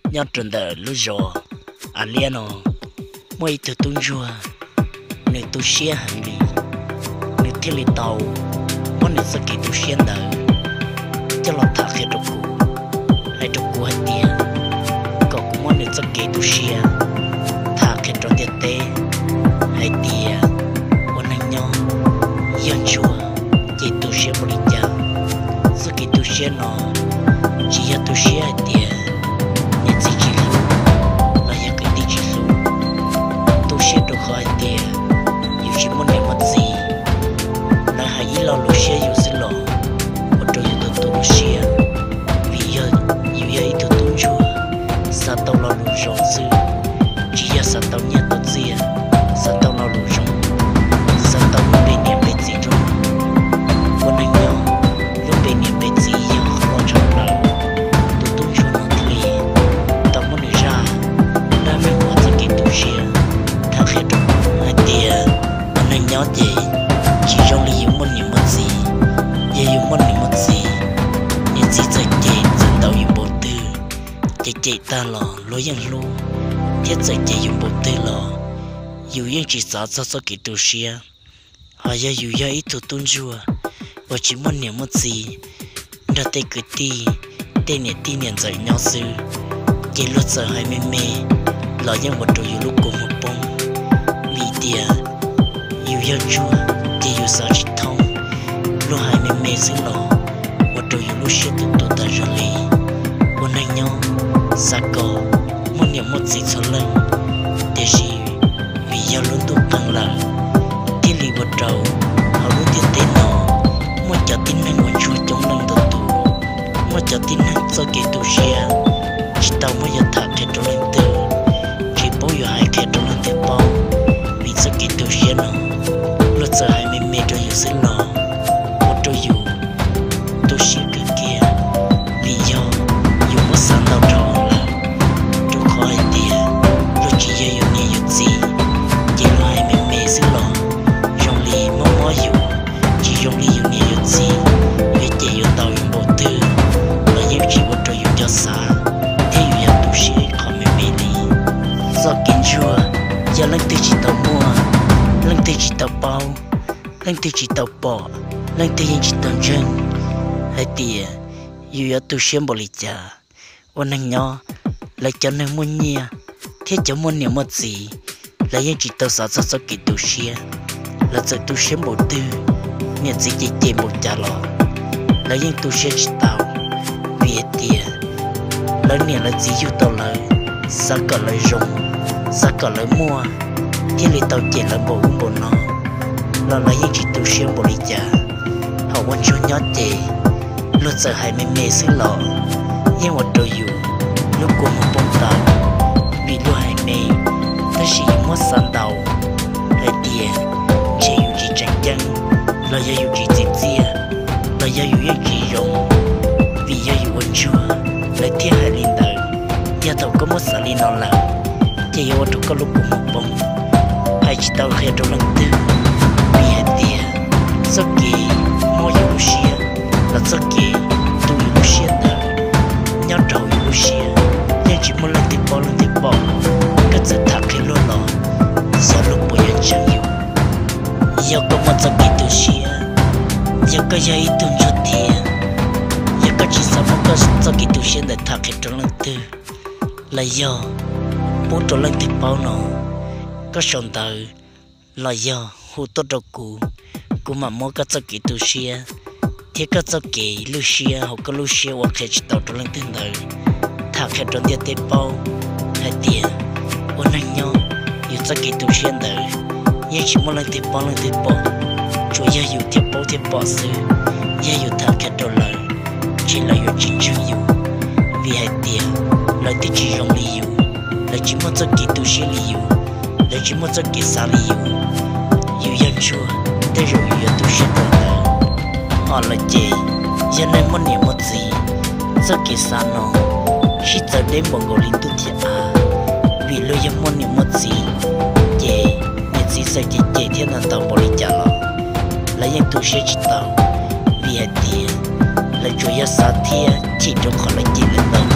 Nyob rau ntawm lub zos Av Liab no, muaj ib tug tub ntsuag, nws tu siab heev li, nws thiaj li tau muab nws txoj kev tu siab ntawd coj los tham qhia rau kuv, hais rau kuv hais tias kom kuv muab nws txoj kev tu siab tham qhia rau ntiaj teb hais tias ua neeg nyob yog ntsuag ces tu siab npaum li cas. Txoj kev tu siab no tsis yog tu siab hais tias niam txiv tsis hlub los yog kwv tij tsis hlub, tu siab rau qhov hais tias yus tsis muaj niam muaj txiv, lawv hais ib lo lus siab yus xwb los ua rau yus tu tu siab, vim yog yus yog ib tug tub ntsuag xav tau lo lus zoo xwb, tsis yog xav tau nyiaj tau txiaj, xav tau lo lus zoo, xav tau lub npe niam npe txiv rau ua neeg nyob. Lub npe niam npe txiv yog qhov loj tshaj plaws, tus tub ntsuag no thiaj li tau muab nws zaj dab neeg uas txoj kev tu siab tham qhia rau hais tias ua neeg nyob ces tsis zoo li yus muaj niam muaj txiv. Yog yus muaj niam muaj txiv, niam txiv txawm cem txawm ntaus yus npaum twg, ces cem tag los luag yeej hlub, thiab txawm cem yus npaum twg los yus yeej tsis txav txog txoj kev tu siab. Hos yog yus yog ib tug tub ntsuag uas tsis muaj niam muaj txiv, nrog tej kwv tij, tej niam tij niam ntxawm nyob xwb, ces luag txawm hais me me los yeej ua rau yus lub kua muag poob. Vim tias yus yog ntsuag ces yus xav tsis thoob, luag hais me me xwb los ua rau yus lub siab tu tu tas zog li. Ua neeg nyob xav kom muaj niam muaj txiv txhua leej, tiam sis vim yog lub ntuj qees lawm, thiaj li ua rau hauv lub ntiaj teb no muaj cov tib neeg uas ntsuag coob leej ntau tus, muaj cov tib neeg txoj kev tu siab tsis tau muab yuav tham qhia rau leej twg, tsis paub yuav hais qhia rau leej twg paub. Vim txoj kev tu siab no luag txawm hais me me rau yus xwb los ua rau yus tu siab kawg kiag, vim yog yus muab xav ntau dhau lawm. Rau qhov hais tias luag tsis yog yus niam yus txiv, ces luag hais me me xwb los zoo li mob mob yus, tsis zoo li yus niam yus txiv, yuav cem yuav ntaus yus npaum twg los yeej tsis ua rau yus nco xav, thiab yus yog tu siab qhov me me li. Txoj kev ntsuag yog leej twg tsis tau muaj, leej twg tsis tau paub, leej twg tsis tau pom, leej twg yeej tsis tau ntseeg hais tias yus yuav tu siab npaum li cas. Ua neeg nyob, lawv cov neeg muaj nyiaj thiab cov muaj niam muaj txiv, lawv yeej tsis tau xav txog txoj kev tu siab. Lawv txawm tu siab npaum twg, niam txiv cem cem npaum cas los lawv yeej tu siab tsis tau, vim hais tias lawv niam lawv txiv yug tau lawv, xav kom lawv zoo, xav kom lawv muaj, thiaj li tau cem lawv npaum ub npaum no, los lawv yeej tsis tu siab npaum li cas. Thaum ua ntsuag nyob ces luag txawm hais me me xwb los yeej ua rau yus lub kua muag poob tawv, vim luag hais me, tab sis yus muab xav ntau hais tias ntshe yus tsis tseem ceeb, los yog yus tsis txim txiaj, los yog yus yeej tsis zoo, vim yog yus ua ntsuag lawv thiaj hais li ntawd. Yog thaum koj muab xav li no lawm, ces yuav ua rau koj lub kua muag poob, hais tsis tau qhia rau leej twg, vim hais tias txoj kev mob yus lub siab los txoj kev tu yus lub siab ntawd nyob rau hauv yus lub siab, yeej tsis muaj leej twg paub leej twg pom. Koj txawm tham qhia luag los xyov luag puas yuav ntseeg yus. Yog koj muaj txoj kev tu siab, yog koj yog ib tug ntsuag thiab, yog koj tsis xav muab koj txoj kev tu siab ntawd tham qhia rau leej twg, los yog pub rau leej twg paub no, koj sau ntawv los yog hu tuaj rau kuv, kuv mam muab koj txoj kev tu siab thiab koj txoj kev lwj siab hauv koj lub siab uas qhia tsis tau rau leej twg ntawd tham qhia rau ntiaj teb paub hais tias ua neeg nyob, yus txoj kev tu siab ntawd yeej tsis muaj leej twg paub leej twg pom, tsuas yog yus thiaj paub thiaj pom xwb. Yog yus tham qhia rau lawv, ces lawv yuav tsis ntseeg yus, vim hais tias lawv twb tsis zoo li yus, lawv tsis muaj txoj kev tu siab li yus, lawv tsis muaj txoj kev xav li yus. Yus yog ntsuag, tej zaum yus yuav tu siab rau lawv. Ho lawv ces yog neeg muaj niam muaj txiv, txoj kev xav no sib txawv deb npaum nkaus li ntuj thiab av, vim luag yog muaj niam muaj txiv, ces niam txiv txawm cem cem thiab ntaus ntaus npaum li cas los lawv yeej tu siab tsis tau, vim hais tias lawv tsuas yog xav thiab chim rau qhov lawv cem lawv ntaus.